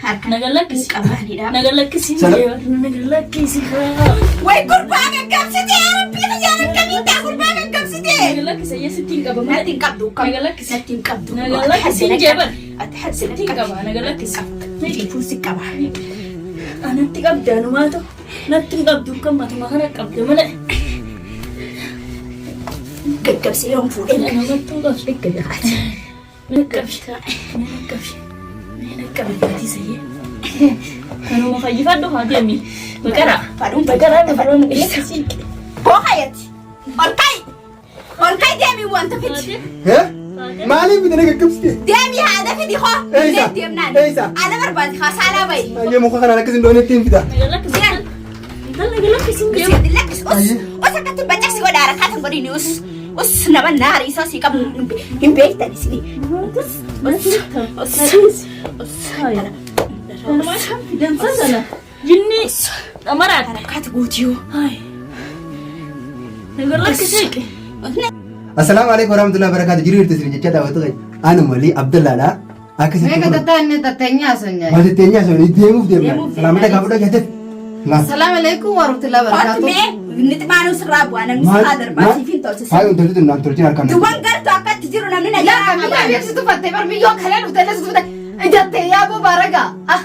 Harka Naga lakkisi. qabaanidha. Naga lakkisi. Naga lakkisi. Way gurbaa gaggabsite yaa rabbii kiyyaan akkamiin ta'a gurbaa gaggabsite. Naga lakkisi ayya sitti hin qaba malee. Natti hin qabdu kam. Naga lakkisi. Natti hin qabdu. Naga lakkisi hin jeeban. Ati hadda Sitti hin qaba naga lakkisi. Fuun si qaba. Anatti qabda anumaatu. Natti hin qabdu kan matuma kana qabda malee. Gaggabsee yoon fuudhee Namattuu qabdi. gaggabsaati. Mee qabi. Mee qabi. Mee qabi gatii sayyee. Kanuma fayyifadhu haa deemi. Baqara. Fadhuun Baqara baqara lakkisi. Koo hayati. Ol ka'i. Ol ka'i deemii wanta fidi. Hee? Maaliif bitanii gaggabsite? Deemii haadha fidi hoo. Eessa? Illee deemnaan. Eessa? Ana barbaadi haa saalaa bayi. Ayyee muka kanaan akkas hin dhoofne ittiin fida. Naga lakkisi. Intala naga lakkisi hin deemu. Gadi lakkis us us akkatti bacaqsi godha harakaatan godhini us us nama naari isaa sii qabu hin beektan isini. Us us us Dansa sana. Jinni amaraat. Harakaati guutiyuu. Naga lakkisi. Assalaamu alaikum warahmatullahi wabarakatuh. Jiru jirtu isin jecha daawwatu kan anu malii Abdullaadha. Akkasitti Meeqa tattaanne tatteenyaa sonyaa. Maal tatteenyaa sonii deemuuf deemna. Salaamata kaa fudhaa jette. Assalaamu alaikum warahmatullahi Kootu wabarakatuh. mee nixmaanuu sirraa bu'aa namni sirraa darbaa siif hin tolchise. Faayuun tolchitu naan tolchin harkaan. Duwwan gartuu akkatti jiru namni na Yaa jalaa kamiyyaa qaba. beeksisu tuffatte bar miyyoo kalee dhuftee leessu tuffatte ijattee yaa boo baaragaa. Ah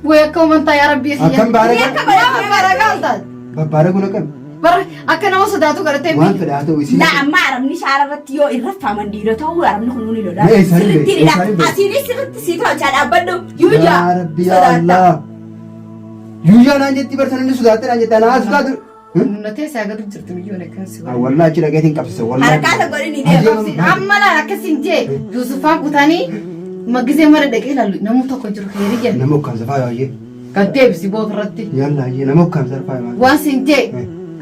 way akka uumantaa yaa rabbii Akkam siyya. baaragaa? Akka godhatu Baaragaa taate. Babbaaraguun akkam? Bar akka nama sodaatu godhatee Waan fedhe haa ta'u isin. La amma arabni shaara irratti yoo irra faaman dhiira ta'uu arabni kun ni lola. Mee eessaan hin Sirriitti beeku? hidha. Eessaan hin beeku? Asiinis sirriitti sii tolchaa dhaabbadhu. Yuuyyaa. Yaa Rabbi yaa Allah. Yuuyyaa naan jetti barsan inni sodaatte naan jette anaa sodaatu. Mul'atee isaa gadu jirti miyyoon akkan si godhe. Wallaa achi dhaqeetiin qabsise wallaa. Harkaa isa godhin ni deema. Amma laal akkas hin jee Yuusufaan kutanii magisee mara dhaqee ilaalu namni tokko jiru keeri jedhe. Nama ukkaamsa faayoo ayyee. Gad deebisi boo ofirratti. Yalla ayyee nama ukkaamsa faayoo. Waan sin jee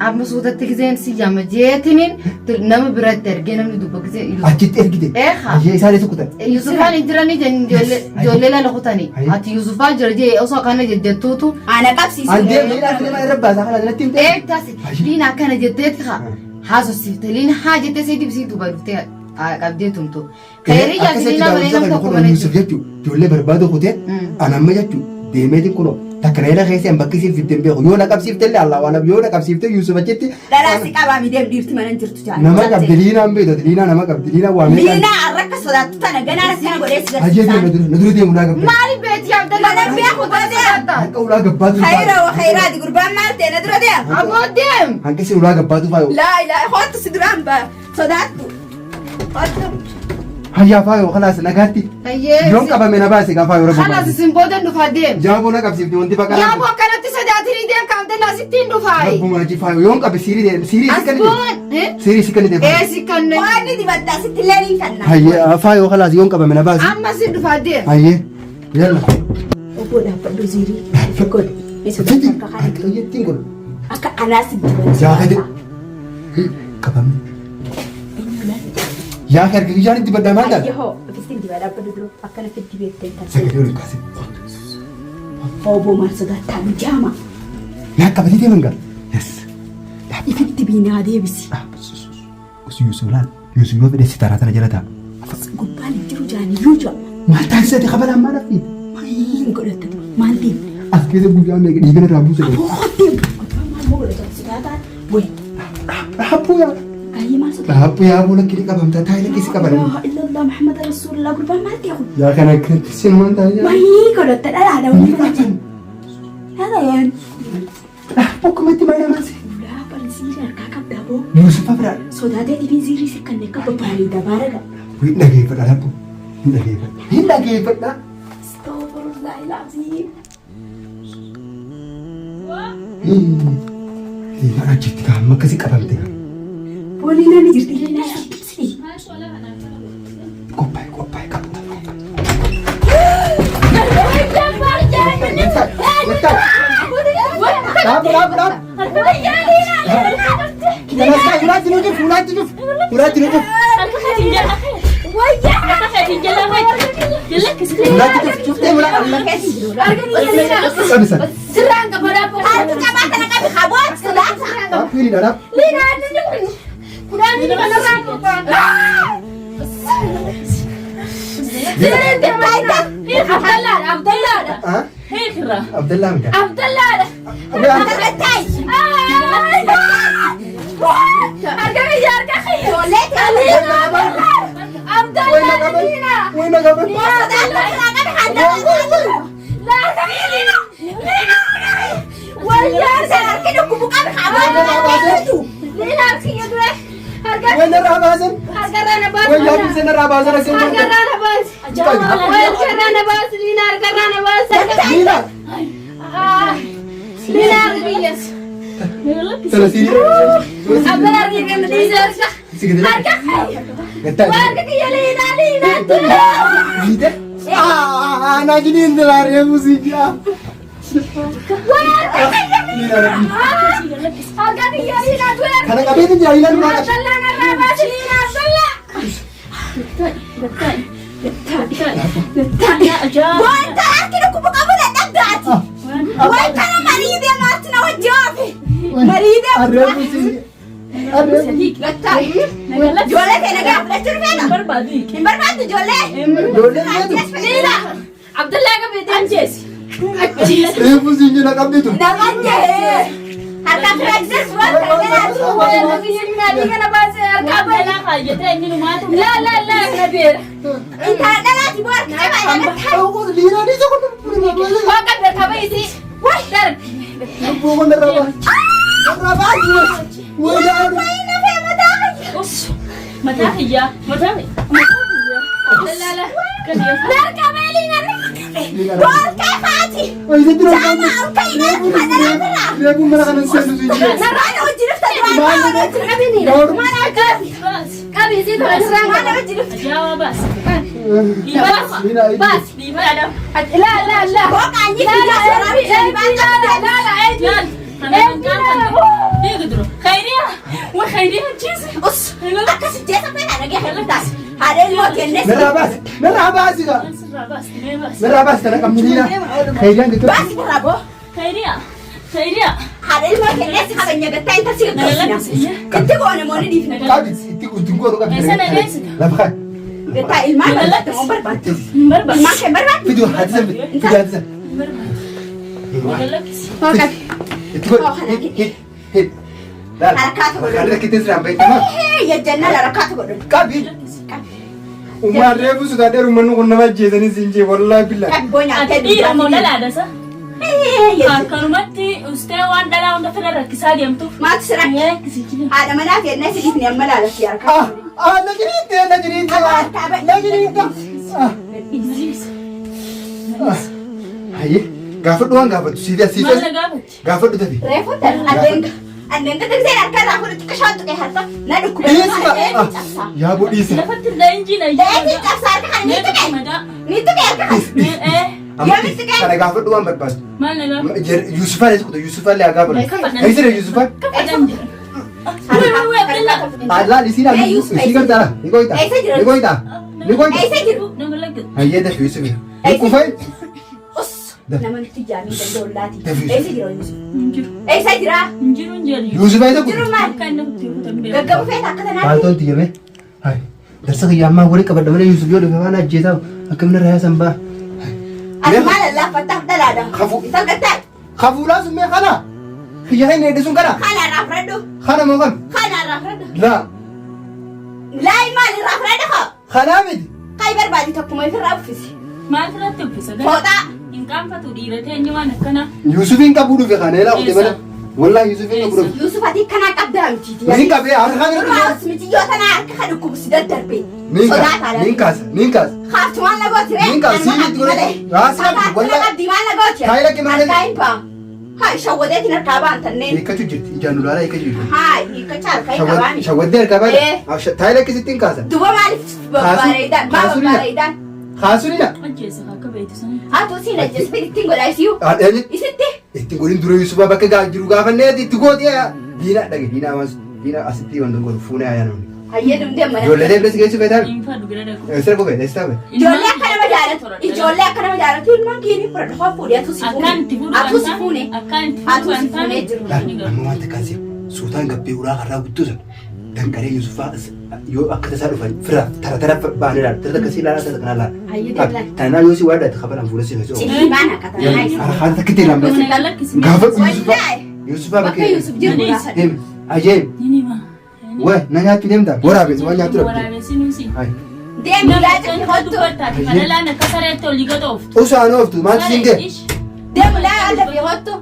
amma suutatti giseen si yaama jeetiniin nama biratti ergee namni dubba gisee Achitti ergite. Eeha. Ayyee isaan eessa kutan? Yusufaan hin jiranii ijoollee lala kutanii. Ati Yusufaan jira jee osoo akkana jejjettuutu. Ana qabsiisi. An deemee ilaalcha nama irra baasaa kana natti himte. Eegtas liina akkana jetteeti haa haasofsiifte liina haa jettee seeti bisii duuba dhuftee qabdee tumtu. Khayrii jaati liina malee nam tokko mana Yusuf jechuun ijoollee barbaadu kutee an amma jechuun deemeetiin kunoo takka na irra keessee an bakki isiin fidde hin beeku yoo na qabsiifte illee Allah waan yoo na qabsiifte Yusuf achitti Dhalaa si qabaa mi deem dhiirti mana hin jirtu jaala. nama qabdi liinaan beektu liinaa nama qabdi liinaa waa meeqa Liinaa arrakka sodaattu tana ganaa rakkana godhee si ajee deemu garsiisaan. na dura deemu ulaa gabbaa Maali beeti Abdalla Mana beeku godhee. hanqa ulaa gabbaatu Khayra wa khayraati gurbaan maal ta'e na dura deem. Aboo deem. hanqisi ulaa gabbaatu faayo Laa ilaaha hoottu si duraan ba sodaattu. Hoottu. hayyaa faayoo kalaas nagaatti Hayyee. yoon qabame na baase gaa faayoo rabbi Kalaas isin booda dhufaa deem. jaaboo na qabsiifte wanti baqaraa Yaaboo akkanatti sodaatini deem ka Abdalla sittiin dhufaayi. rabbumaa ji faayoo yoon qabe siirii deem siirii si As kan deem boon. siirii si kan deem Ee si kanne. Waan ni dibatta sitti illee ni kanna. hayyee faayoo kalaas yoon qabame na baase Amma si dhufaa deem. hayyee yalla Obbo dhaabbadhu ziirii. Godhe. Isa Fidi akka kana. harka godhu Akka anaa si dibata. Jaakate qabame yaa harka kiyyaan itti baddaa maal taate Ayyee hoo ofiisin dibaa dhaabbadhu dura akkana fiddi beektee taate. sagalee olin kaase Obbo maal sodaattaa nu jaama. naa qabatee deeman gaa yes Ifitti biinaa deebisi. Usu Yusuf laal Yusuf yoo fedhe si taraa tana jala ta'a Gubbaan hin jiru jaaniyyuu jaa. maal taasisate kabalaan maal affiite Maal godhatta maal deemte? as keessa guyyaa meeqa dhiigana irraa buuse Aboo deemu. Gubbaan maal moo godhata sodaataa? Wayi. Dhaabbuu yaa Ayyee maal sodaata? dhaabbuu yaa boola kiri qabamta taa'ee lakkisi qaban Laa illallah Muhammad Rasulullah gurbaan maal ta'e kun? yaa kana akkatti sinumaan taa'ee Maal godhatta dhalaadha wanti kun. Dhala yaan. dhaabbuu akkumatti mana maase Ulaa barsiisee harkaa qabda aboo. Yusuf biraa Sodaatee tifiin siirii sirkanne akka babbareeda baaraga. hin dhageeffadha dhaabbuu hin dhageeffadha hin dhageeffadha Astaghfirullah al-azim. Liinaan achitti kaa amma akkasi qabamte kaa Boolii namni jirti illee naa si. qophaa'e qophaa'e qabda Dhaabu dhaabu dhaabu. Kanaaf ulaatti nu cuf ulaatti cuf ulaatti nu cuf ulaatti cuf cuftee mulaa qabisa. Sirraan qaba. Harki qabaa kana qabi haboo sodaata. Dhaabu hiriidha dhaabu. Sirriitti baay'ata. Abdallaadha Abdallaadha. Ah? Hiikirra. Abdallaa miti. Abdallaadha. Gattai. Harka kiyya harka kiyya. Ijoollee Abdallaadha Liina. Way na qaban. Laa harka kiyya Liina. Liina. Wayyaa Harki dhukkubu qabu Liina harka kiyya dure. Harka Way narraa baasan. harkarraa na baasi. Way yaabinsa narraa baasan asiin gorte. Harkarraa na baasi. Way harkarraa na baasi Liina harkarraa na baasi. Liina. Liina harka kiyya. Tala siini. Abdalla harka kiyya Liina harka. Si gadi. Harka kiyya. Gattaa. Harka kiyya Liina Liina. Liite. Ah, na jiniin dilaaree musiikaa. Liina rabbi. Harka kiyya Liina dure. Kana qabeetu jira liina duraa qabe. Abdalla narraa baasi Liina Abdalla. Wanta harki dhukkubu qabu dadhabdaati. Wanta na marii deemaatti na wajji oofe. Marii Arree deemu. musiikaa. Arree. Gattai. Ijoollee ta'e nagaa fudhachuu feeta. Hin barbaaddu ijoollee. Ijoollee feetu. Liina. Abdallaa qabeetii anjeesi. Reefu siin jira qabditu. Nama jee. Harka firaajis wanta galaati. La la la kana beera. Intala dhalaati boo harki cabaa gattai. Liinaa dhiisa kun. Waa qabda kabeeti. Darbi. Lubbuu kun irraa baasi. Irraa baasi. Way yaadu. Wayii nafee mataa kiyya. Mataa kiyyaa. Mataa kiyyaa. La la. Harka beelii na Boolkee faati. Way sitti Jaama ol ka'ii na irraa. Reefu mana kana seenu siin jira. Narraa na wajji dhufta duraan maal wajji Qabini. Maal wajji Baas. Qabi isii tola sirraan Maal wajji dhufta. Ajaa'ibaa baas. Liinaa Baas. La la la. Booqaanyi fi suuraa bishaan La la la la. Us akkas jeesa feeta dhagee hir'iftaas. Haadha ilmoo kennes. Narraa baasi. Narraa baasi gaa. Narraa baasi kana qabni liinaa. Khayriyaan gidduu. Baasi irraa boo. Haadha ilmoo kennes kabanya gattaa inta si gaggeessina. Itti goone mooni dhiifna. Qabdi itti itti goonu qabdi. Lafa kaa. Gattaa ilmaan barbaadde moo barbaadde? Ilmaan kee barbaadde? Fiduu haadha fiduu haadha. Itti godhu. Hid hid. Harakaatu godhu. Harka kitee siraan beekamaa. Yajjannaa harakaatu godhu. Qabi. Umaan reefu sodaadheeru manni kun nama ajjeesanii siin jee wallaahi billaa. Qabi boo nyaattee Dhiira moo dhalaadha? Yajjannaa. Akkanumatti ustee waan dhalaa hunda fira rakkisaa deemtuuf. Maaltu si rakke? Haadha manaa kennee si dhiifne amma laalatti harkaa. Ah ah na jiriinte na jiriinte na jiriinte. Ah. Hayyee gaafadhu waan gaafadhu siif siif Maal na gaafatti? gaafadhu tafi. Reefu addeenga addeenga tikseen harka irraa fuudhu xiqqaa shaan tuqee harka na dhukkube. Dhiisma. Yaa boo dhiisa. Lafatti leenjiin Deebii cabsaa harka kana ni tuqe. Ni tuqe harka kana. Amma kana gaafadhu waan barbaadu. Maal na gaafatti? Yusufaan eessa kutu Yusufaan lee haa gaafadhu. Eessa Yusufaan? Laal isiin isii gargaara. Ni goyita. Ni goyita. Ni goyita. Eessa jiru? Hayyee dafi Yusuf. Ni kufay. Us nama nutti jaamii danda'u laati. Eessa jira Yusuf? Eessa jira? Yusuf eessa kutu? Jiru maal? Gaggabu feeta akka tanaatti. Maaltu tiyame? Hai. Darsa kiyya ammaa walii qabadha malee Yusuf yoo dhufe waan ajjeesaa akkamiin irraa yaasan ba'a. Ati maal allaaffattaaf dhalaadha? Kafuu. Isaan gattaa. Kafuulaa sun mee kana? Kiyya kan inni sun kana? Kana irraa fudhadhu. Kana moo kam? Kana irraa fudhadhu. Laa. Laayi maal irraa fudhadhu haa? Kanaa miti. Kai barbaadi tokkuma ofirraa uffisi. Maal irratti uffisa? Fooxaa. Hin qaanfatu dhiira teenye waan akkanaa. Yusufiin qabuu dhufe kana eelaa kute malee. Wallaahi Yusufiin qabuu dhufe. Yusuf ati kanaa qabdaa miti. Niin qabee harka kan irratti. Durraa mitiyyoo tanaa harka kan dhukkubsi daddarbe. Niin kaasa. Sodaataadha. Niin kaasa. Niin kaasa. Kaaftu maal na gooti ree? Niin kaasa. Siin itti godhe. Raasii qabdi. Wallaahi. Qabdi maal na gooti? Kaayila qimaalee. Harkaa hin baa. Haa shawwadeetiin harkaa ba'an tanneen. Hiikkachuu jirti. Ijaan nu ilaalaa hiikkachuu jirti. Haa hiikkachaa harkaa hin qabaani. Shawwaddee harkaa baadha. Taayila akkasittiin kaasa. Duba maaliif babbareedaan? Maal babbareedaan? Kaasuunidha. Ajjeessa akka beektu sana. Haa siin ajjeesfe ittiin godhaa isiyu. Isitti. Itti godhin dura Yusufa bakka jiru gaafannee itti gooti. Diinaa dhage diinaa waan diinaa asitti waan godhu fuunee ayyaa namni. Hayyee dhumdee mana. Ijoollee deebilee si geessu feetaa? Hin fadhu bira dhaqu. Sira kofee eessa taa'e? Ijoollee akka nama jaalatu. Ijoollee akka nama jaalatu ilmaan keenya fudhadhu haa fuudhi atuu si fuune. Akkaan itti fuudhu Atuu si fuune. Akkaan itti Atuu si fuunee jiru. Amma wanta kan siif suutaan gabbee uraa karraa guddoo sana. Danqaree Yusufaa yoo akka tasaa dhufan fira tara tara baanee ilaala. Tara takka si ilaala tara kana ilaala. Hayyuu deemlaan. Tanaa yoo si waadhaate kabalaan fuula si keessa oofu. Cilii baana akka tanaa isa. Harkaan takka itti ilaala. Na lakkisi. Gaafa Yusufaa Wallaahi. Yusufaa Bakka Yusuf jiru gaafadhu. Deemi. Ajee. Ni hima. Wai na nyaachuu deemta. Waraabessi waan nyaachuu dhabde. Waraabessi nuusi. Hai. Deemi Nama laaca kan kottu. dubbattaati. Falalaan akka sareetti olii gad ooftu. Osoo ooftu maaltu siin ga'e? Deemu laa alla fi kottu.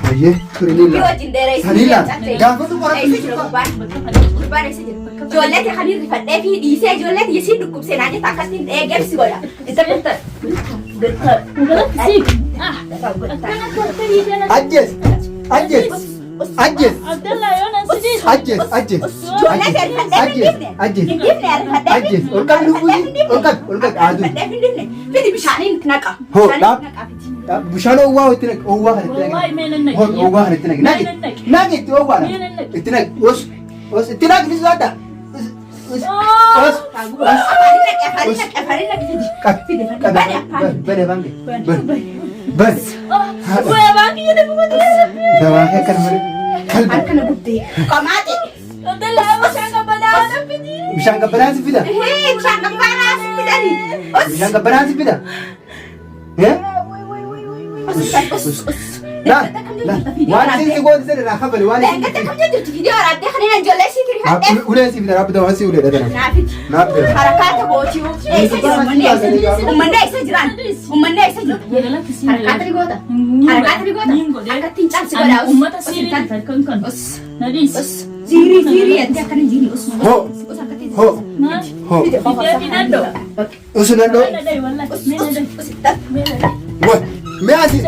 Ayyee ture ni Dubbii ilaala. wajjin dheereessi. Sanii ilaala. Gaafa tu qorattu Eessa jira Yusufaa. gurbaan? Gurbaan eessa jira? Ijoollee ta'e kan hirrifadhee fi dhiisee ijoollee ta'e isiin dhukkubsee naan jetta akkasiin eegeef si godha. Itti dhufta. Ajjees. Ajjees. Ajjees. Abdallah yoo na sidii. Ajjees. Ajjees. Ijoollee ta'e hirrifadhee hin Ajjees. dhiifne. Ajjees. Hin dhiifne hirrifadhee. Ajjees. Ol qabi lubbuuti. Ol qabi. Ol qabi. Aaduu. Hirrifadhee hin dhiifne. Fidi bishaaniin itti naqa. Hoo, Bishaaniin dhaab. itti naqa fidi. Bishaan oowwaa itti naqi. Oowwaa kana itti Wallahi naqi. mee nan naqi. Hoo, oowwaa kana itti naqi. Naqi. Mee nan naqi. Naqi itti oowwaa Mee nan naqi. Itti naqi. Os. Os. Itti naqi ni sodaadha. Os. Os. Os. Afaaniin naqi afaaniin naqi afaaniin naqi fidi. Qabi. Fidi. Qabi. Bani afaan. Bani afaan kee. Bani. Bani. Waya baakii jedhe bubate. Dawaa kee akkana malee. Kalbi. Harka na gubbee. Qomaaxe. Abdallah bishaan qabbanaa na fidi. Bishaan qabbanaa si fida. Hee bishaan qabbanaa si fidani. Os. Bishaan qabbanaa si fida. Eh? Os. Os. Os. Laa. Laa. Waan isin si goote sana irraa kafali. Waan isin. Leenqatti akkam jirtu viidiyoo waraabdee kan inni ijoollee siif hirrifadhee. Uleen si fida. Rabbi dawaa si ulee dha. Naafiti. Naaf fida. Harakaata gootii. Eessa jira uummanni eessa jira? Uummanni eessa jiran? Uummanni eessa jira? Harakaata ni goota. Harakaata ni goota. Akkatti hin cabsi godhaa. Uummata siirii kan kan. Os. Nadiis. Os. Ziirii ziirii jettee akkana ziirii. Os. Hoo. Os akkatti. Hoo. Maal? Hoo. Fidee fidadho. Usu nan dhoo. Mee na dhayi wallahi. Mee na dhayi. Os. Mee na dhayi. Wai. Mee asi.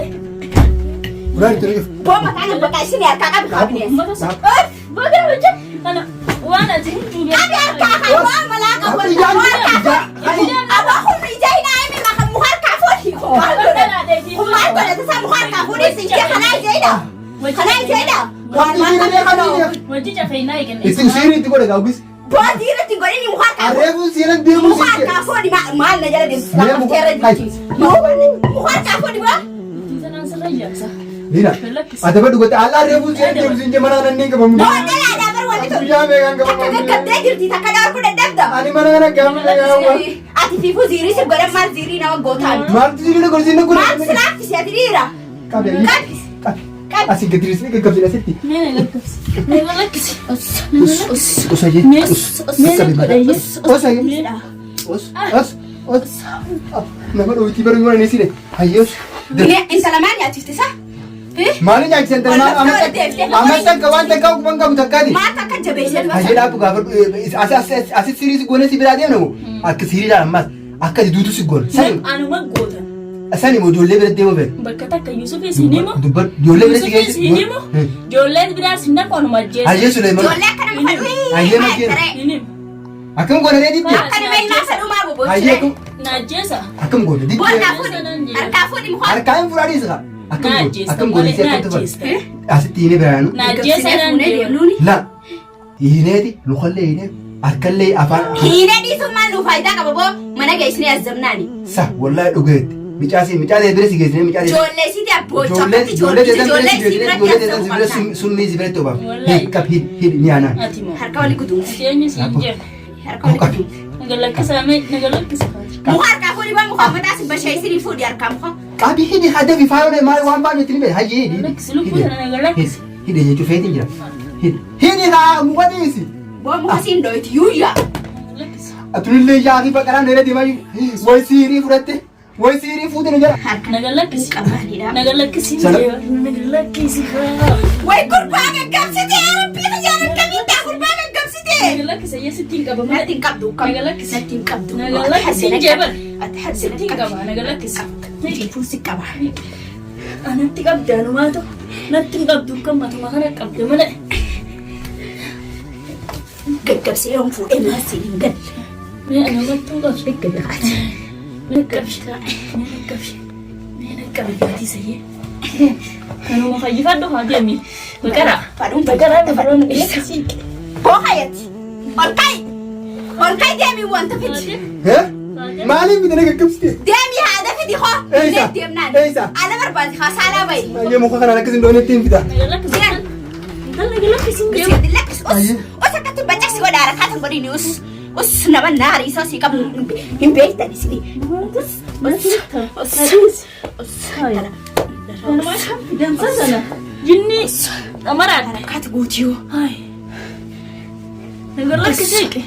Ulaan itti dhufu. Booma taana bakka isin harkaa qabi qabne. Uummata si. Baga hojii kana waan ati hin duubee. Qabi harkaa kan waa malaa qabu. Harkaa fuudhi. Abaa humni ija hin aayime maka muka harkaa fuudhi. Maal godha? Maal godha? Tasaa muka harkaa fuudhi si ija kanaa ija hidha. Kanaa ija hidha. Waan maal kana Hojii cafeynaa eegale. Itti siirii itti godhe gaawwis. Boodii irratti godhini muka harkaa fuudhi. Arreefu siiran deemu Muka siin harkaa fuudhi maal na jala deemtu? Mee muka- Lafteerra jirti. Muka harkaa fuudhi baa. Sanaan sirra ijaarsa. Liina. Ati badhu gote alla arreefu siiran deemu siin jee mana kana inni qabamu. Boodee laadaa bar wanti tun. Guyyaa meeqaan Takka qabamu. gaggabdee jirti takka dhorkuu dadhabda. Ani mana kana gaafni dhagaawwa. Ati fiifuu ziirii si godhan maal ziirii nama gootaan. Maaltu siirii godhe siin godhe. Maal si laaffisi ati dhiira? Qabi. Qabi. Qabi. Qabi. Asii gadi dhiisni gaggabsiin asitti. Mee na lakkisi. Mee na lakkisi. Us. Usayyee. Mee Us. mee na Qabi godhe. Usayyee. Mee dha. Us. Us. Us. Nama dhooytii baruu yoo ani siire. Hayyee us. Bine intala maal nyaachifte sa? Maali nyaachisan Wal amma amma takka waan takka waan qabu takkaati. Maal takka jabeessee Hayyee dhaabbu gaafa asi siirii si goone si biraa deemna moo akka siiriidhaan ammas akka duutu si goone. Sani Anuma gootan. sani moo ijoollee bira deemu fedhe. Bakka takka Yusufis hin himu. Dubbadhu ijoollee bira si Yusufis geessi. hin himu. Ijoolleen biraas hin naqu anuma ajjeesa. Hayyee Suleeman. Ijoollee akka nama fadhu. Hayyee makeena. Hin himu. Akkam goone ree didde. Akka nama innaa sadhumaa Hayyee bobochire. akkam Na ajjeesa. akkam goone didde. Harkaa fuudhi. Harkaa fuudhi muka. Harkaa hin fudhadhiis kaa. Akkam Na goone ajjeesta akkam goone malee si na akkam tufa. ajjeesta. Asitti hiinee biraanu. Na ajjeesa naan deemu. La hiineeti lukallee hiinee harkallee afaan. Hiinee dhiisuun maal nuu faayidaa qaba boo mana geessinee azzamnaani. Sa wallahi dhugeetti. Micaasii micaasee bira si geessinee micaasee. Ijoollee siiti abboocha Ijoollee akkatti ijoollee teessan bira ijoollee si sii geessinee biratti ijoollee teessan azzamu si bira qabna. summii si biratti obaaf. Wallahi. Hid qab hid hid ni aanaan. Ati moo. Harka walii guduunfi. Ati eenyu siin jedhu. Harka walii guduunfi. Naga lakkisa mee naga lakkisa. Muka harkaa fuudhi baa muka mataa si basheessinii fuudhi harkaa muka. Qabi hidi hadafi faayoo maal waan baay'ee itti ni hayyee hidi. Lakkisi lubbuu tana naga lakkisi. Hidhe jechuu feetiin jira. Hidhe hidhi haa muka dhiisi. Boo muka siin dhoyti yuuyyaa. Lakkisi. Atunillee yaafii baqaraan dheeraa deemaa jiru. Way siirii fudhatte. Way siirii fuute na jala. Harka Naga lakkisi. qabaanidha. Naga lakkisi. Naga lakkisi. Way gurbaa gaggabsitee rabbii xiyyaara akkamitti gurbaa gaggabsitee. Naga lakkisa yeesitti hin qaba malee. Natti hin qabdu. Naga lakkisi. Natti hin qabdu. Naga lakkisi hin jeeban. Ati haddina Sitti hin qaba naga lakkisi. Fuusi qaba. Anatti qabdi anumaatu. Natti hin qabdu kan matuma kana qabdi malee. Gaggabsee yoon fuudhee maal siin hin galle. Mee anumattuu qabdi. Gaggabsaati. Mee qabdi. Mee qabdi. Mee qabdi gaatii sayyee. Kanuma fayyifadhu haa deemi. Baqara. Fadhuun Baqara faroon lakkisi. Koo hayati. Ol ka'i. Ol ka'i deemi wanta fidi. Hee? Maaliif bitanii gaggabsite? Deemi haadha fidi hoo. Eessa? Deemnaan. Eessa? Ala barbaadi haa saalaa bayi. Hayyee muka kanaan akkas hin dhoofne ittiin fida. Naga lakkisi. Intala naga lakkisi hin deemu. Lakkis os. Os akkatti bacaqsi godha harakaatan godhini us us nama naari isaa si qabu hin beektan isini. Us us us us intala. Walumaa kan fidansa sana. Jinni amaraadha. Harakaati gootiyoo. Nagar lakkisee.